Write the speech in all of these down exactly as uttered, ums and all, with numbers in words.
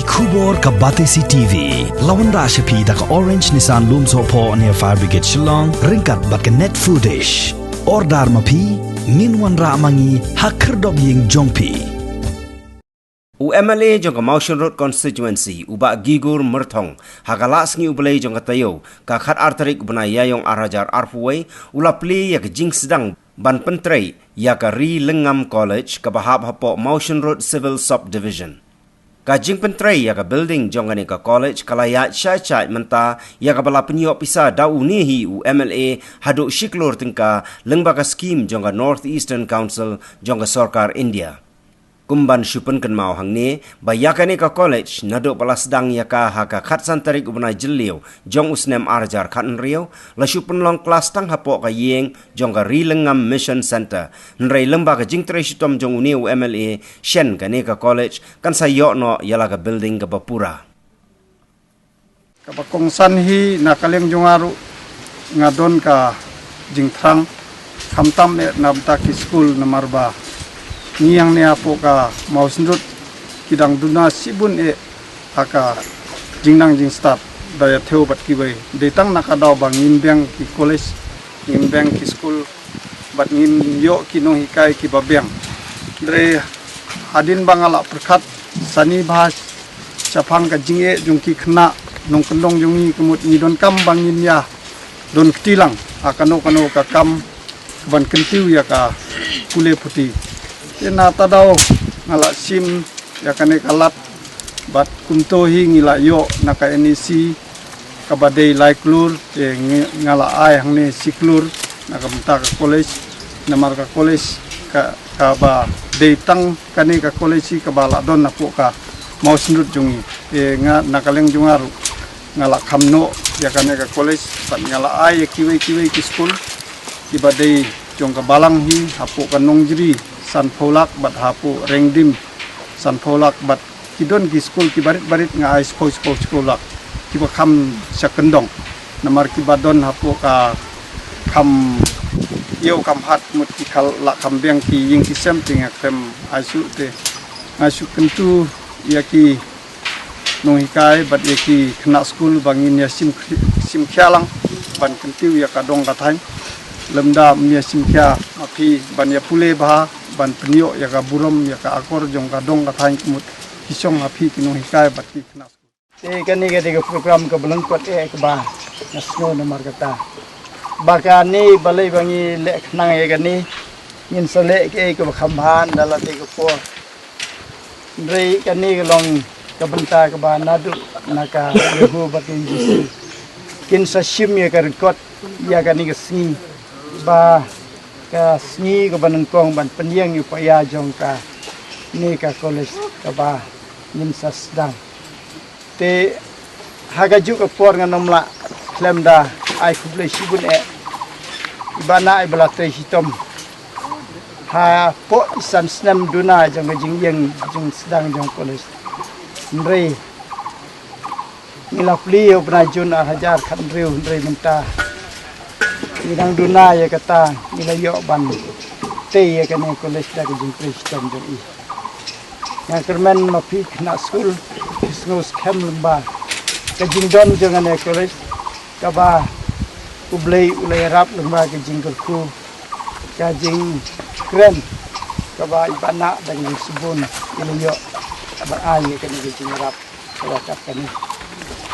Khubor ka Batesi T V la wanrah sha phi da ka Orange Nissan Lumsohphoh near Fire Brigade Shillong, ryngkat bad ka Net Foodish. Order ma phi, ngin wanrah ma ngi ha khyrdop ïing jong phi. U M L A jong ka Mawshynrut Constituency, u Bah Gigur Myrthong, ha ka Lah Sngi U Blei jong ka taïew, ka khat ar tarik u bnai Ïaïong ar hajar arphew wei, u la plie ïa ka jingsdang ban pyntrei ïa ka Ri Lyngngam College kaba hap hapoh Mawshynrut Civil Subdivision. Ka jingpyntrei ïa ka building jong kane ka college ka la ïaid shai shai mynta, ïa kaba la pynïoh pisa da une hi u M L A haduh shi klur tyngka, lyngba ka skhim jong ka North Eastern Council jong ka sorkar India. Kum ban shu pynkynmaw hangne, ba ïa kane ka college, naduh ba la sdang ïa ka ha ka khatsan tarik u bnai Jylliew jong u snem ar hajar khathynriew, la shu pynlong klas tang hapoh ka ïing jong ka Ri Lyngngam Mission Centre. Hynrei lyngba ka jingtrei shitom jong une u M L A, shen kane ka college kan sa ïoh noh ïa la ka building kaba pura. Kaba kongsan hi, na ka liang jong nga ruh nga don ka jingthrang, khamtam eh na bynta ki skul, namar ba ngi hangne hapoh ka Mawshynrut ki dang duna shibun eh ha ka jingnang jingstad da ïathew bad kiwei. Dei tang na ka daw ba ngim biang ki college, ngim biang ki skul, bad ngim ïoh ki nonghikai kiba biang. Hynrei hadien ba nga la pyrkhat sani bha shaphang ka jingeh jong ki khynnah nongkyndong jong ngi, ka mut ngi donkam ba ngin ïa don kti lang ha kano kano ka kam ban kyntiew ïa ka pule puthi. Te na ta daw nga la shim ïa kane ka lad, bad kumto hi ngi la ïoh na ka N E C kaba dei lai klur, te ngi, nga la ai hangne shi klur na ka bynta ka college, namar ka college ka, kaba dei tang kane ka college hi kaba la don hapoh ka Mawshynrut jong ngi. Te nga na ka liang jong nga ruh nga la kham noh ïa kane ka college, bad nga la ai ïa kiwei kiwei ki skul kiba dei jong ka balang hi, hapoh ka Nongjri sanphew lak bad hapoh Rengdim sanphew lak, bad ki don ki skul kiba rit barit nga ai shiphew shiphew shiphew lak, kiba kham sha kyndong. Namar kiba don hapoh ka kham ïew kham hat, mut ki kha la kham biang ki ïing ki sem, te nga khlem ai shuh. Te nga shu kyntu ïa ki nonghikai bad ïa ki khynnah skul ba ngin ïa shim, shim khia lang ban kyntiew ïa ka dong ka thaiñ. Lymda ym ïa shim khia ma phi ban ïa pule bha, ban pynïoh ïa ka burom ïa ka akor jong ka dong ka thaiñ, ka mut ki shong ha phi ki nonghikai bad ki khynnah skul. Te kane ka dei ka program kaba lyngkot eh kaba nga sngew namar kata ba kane balei ba ngi leh khnang ïa kane, ngin sa leh kaei kaba kham bha ynda la dei ka por. Hynrei kane ka long ka bynta kaba naduh na ka Ïahu bad ka U G C kin sa shim ïa ka record ïa kane ka sngi, ba ka sngi kaba nyngkong ban pynïeng ïa u paia jong kane ka college kaba ngin sa sdang. Te ha kajuh ka por ngan ym lah khlem da ai khublei shibun eh i Bah Nah, i ba la trei shitom hapoh i san snem duna jong ka jingïeng jingsdang jong ka college. Hynrei ngi la plie ïa u bnai Jun ar hajar khathynriew, hynrei mynta ngi dang duna ïa kata, ngi la ïoh ban tei ïa kane ka college da ka jingtrei shitom jong i. Nga kyrmen ma phi khynnah skul, phi sngew skhem lyngba ka jingdon jong kane ka college, kaba U Blei u la ïarap lyngba ka jingkyrkhu, ka jingkren kaba i Bah Nah da ka jingsbun i la ïoh ban ai ïa kane ka jingïarap kaba kat kane.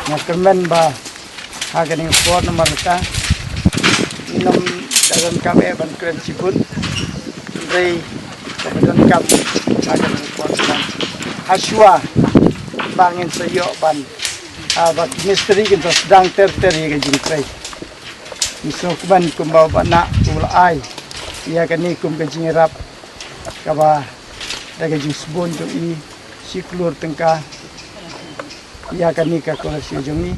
Nga kyrmen ba ha kane ka por namar kata ngin ym da donkam eh ban kren shibun, hynrei kaba donkam ha kane ka por namar ha shuwa ba ngin sa ïoh ban, ah, ba ki mistri kin sa sdang ter ter ïa ka jingtrei. Ngi sngewkmen kumba u Bah Nah u la ai ïa kane kum ka jingïarap kaba da ka jingsbun jong i, shi klur tyngka ïa kane ka college jong ngi.